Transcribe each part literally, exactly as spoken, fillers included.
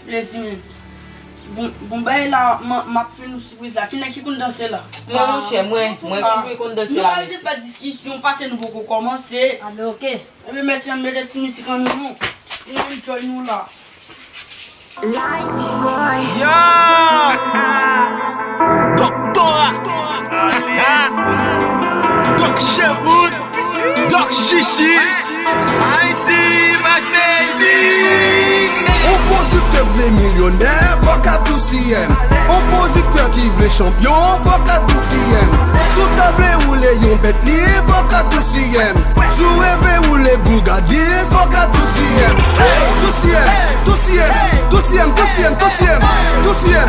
Plezi, men. Bon, bon, bay la, m, m ap fè nou sipriz la. Ki nèg ki konn danse la? Mwen, monchè, mwen, mwen konn, mwen konn danse la, mèsi. Nou pa vle fè diskisyon, paske nou poko kòmanse. A, men oke. Ebyen, mèsi, ann mete ti mizik an nou, nou enjoy nou la. Yo! Doktora! Dok Chemoun! Dok Chichi! Ayiti, my baby! On pwodiktè k vle milyonè, fòk Adoucien. On pwodiktè ki vle chanpyon, fòk Adoucien. Si w ta vle woule yon Bentley, fòk Adoucien. Si w reve woule Bugatti, fòk Adoucien. Hey, Doucien, Doucien, Doucien, Doucien, Doucien.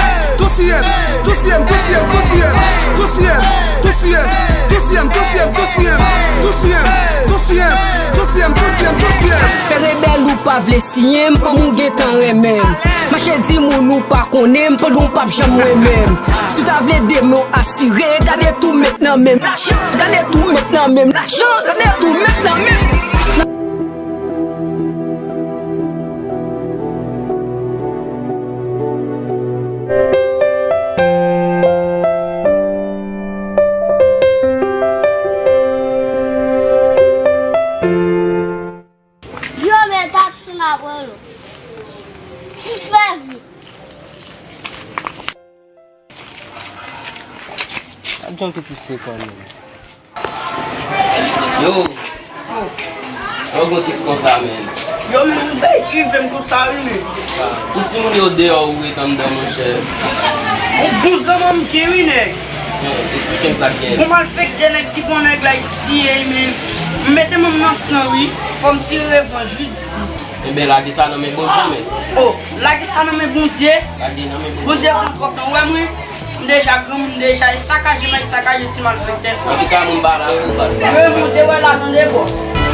Fè rebèl ou pa vle siyen m, fanm ou gentan renmen m. Mache di moun ou pa konnen m, pandan w p ap janm renmen m. Si w ta vle demen w asire, gade tou met nan men m. Gade tou met nan men m. Lajan, gade tou met nan men m. Yo, men taksi m ap rele w. Jis fè vit. Gad jan w te pouse kò l menm. Yo! Sa w gen tris konsa, menm? Yo, men yon bagay ki rive m konsa, wi, men. Tout timoun yo deyò, ou ret anndan, monchè. Yon bon zanmi m gen, wi, nèg. Yo, eksplike m sa k gen. Gon malfektè nèg ki pran nèg la, li tiye, men. M mete men m nan san, wi. Fò m tire revanj, wi. Ebyen, lage sa nan men Bondye, men. O, lage sa nan men Bondye. Lage nan men Bondye. Bondye pran twòp tan. Ou wè mwen, m deja granmoun deja, e sakaje m ap sakaje ti malfektè sa. Antouka, moun pa la pou pas pa. Mwen, mwen te wè la, tande, bò.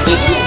Se sou.